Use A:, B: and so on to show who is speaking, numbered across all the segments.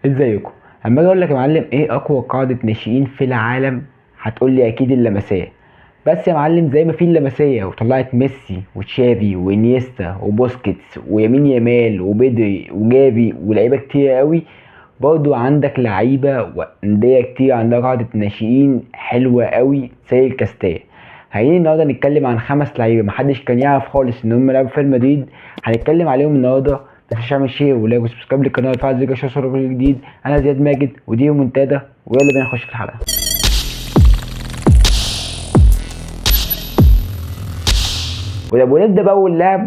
A: ازيكم؟ اما اجي اقول لك يا معلم ايه اقوى قاعدة ناشئين في العالم، هتقول لي اكيد اللمسيه. بس يا معلم زي ما في اللمسيه وطلعت ميسي وتشافي وانيستا وبوسكيتس ويمين يامال وبدري وجافي ولاعيبه كتير قوي، برضو عندك لعيبة وانديه كتير عندها قاعدة ناشئين حلوة قوي زي الكاستيا. هنيجي النهارده نتكلم عن 5 لعيبة محدش كان يعرف خالص ان هم لعبوا في ريال مدريد، هنتكلم عليهم النهارده. ما تنساش تعمل share و like و subscribe للقناة وتفعل زر الجرس عشان يوصلك كل جديد. انا زياد ماجد ودي منتدى، ويلا بينا نخش في الحلقة.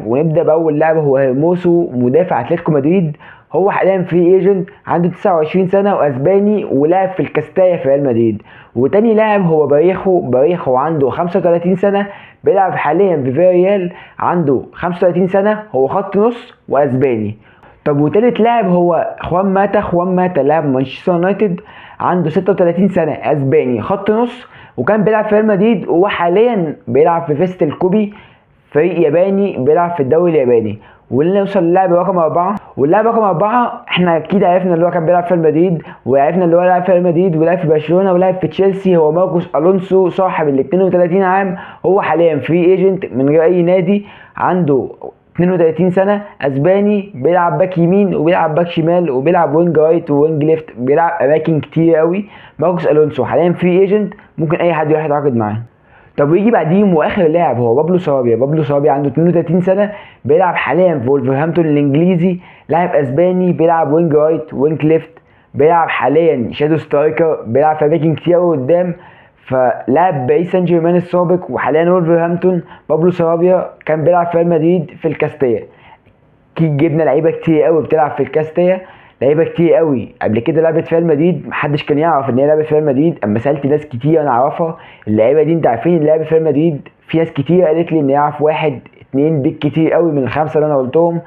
A: ونبدا باول لاعب هو هيرموسو، مدافع اتلتيكو مدريد. هو حاليا free agent، عنده 29 سنة واسباني، ولعب في الكاستايا في ريال مدريد. وتاني لاعب هو باريخو، باريخو عنده 35 سنة، بيلعب حاليا في فياريال، عنده 35 سنة، هو خط نص واسباني. طب وتالت لاعب هو خوان ماتا، خوان ماتا لاعب مانشستر يونايتد، عنده 36 سنة، اسباني، خط نص، وكان بيلعب في ريال مدريد، وحاليا بيلعب في فيستل كوبي، فريق ياباني بيلعب في الدوري الياباني. واللي نوصل للاعب رقم 4، واللاعب رقم 4 احنا اكيد عرفنا اللي هو كان بيلعب في ريال مدريد، وعرفنا اللي هو لعب في ريال مدريد ولعب في برشلونة ولعب في تشيلسي، هو ماركوس الونسو صاحب ال 32 عام، هو حاليا free agent من غير اي نادي، عنده 32 سنة، اسباني، بيلعب back يمين وبيلعب back شمال وبيلعب wing right و wing left، بيلعب اماكن كتير قوي. ماركوس الونسو حاليا free agent، ممكن اي حد يروح يتعاقد معاه. طب ويجي بعديهم واخر لاعب هو بابلو سارابيا. بابلو سارابيا عنده 32 سنة، بيلعب حاليا في ولفرهامبتون الانجليزي، لاعب اسباني، بيلعب wing right wing left، بيلعب حاليا shadow striker، بيلعب في اماكن كتير قوي قدام، فلاعب باريس سان جيرمان السابق وحاليا ولفرهامبتون. بابلو سارابيا كان بيلعب في ريال مدريد في الكاستيا. اكيد جبنا لعيبة كتير قوي بتلعب في الكاستيا، لعيبة كتير قوي قبل كده لعبت في ريال مدريد، محدش كان يعرف ان هي لعبت في ريال مدريد. اما سالت ناس كتير انا اعرفها اللعيبة دي، انت عارفين اللي لعبت في ريال مدريد، في ناس كتير قالت لي ان يعرف 1 2 بالكتير قوي من ال5 اللي انا قلتهم.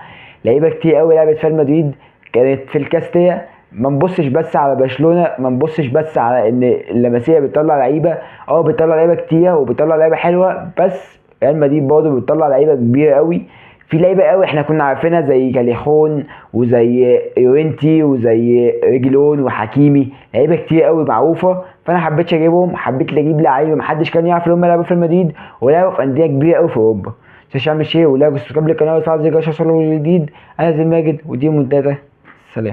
A: لعيبة كتير قوي لعبت في ريال مدريد كانت في الكاستيا. ما نبصش بس على برشلونة، ما نبصش بس على ان اللمسيه بتطلع لعيبة، بتطلع لعيبة كتير وبتطلع لعيبة حلوة، بس ريال مدريد برضه بتطلع لعيبة كبيرة قوي. في لعيبة قوي احنا كنا عارفينها زي كاليخون وزي يورينتي وزي ريجلون وحكيمي، لعيبة كتير قوي معروفة، فانا حبيتش اجيبهم، حبيت اجيب لعيبة محدش كان يعرف ان هم لعبوا في ريال مدريد ولعبوا في اندية كبيرة قوي في اوروبا. مش هعمل share و like و subscribe للقناة وتفعل زر الجرس عشان يوصلك الجديد. انا زي ماجد ودي منتدى، سلام.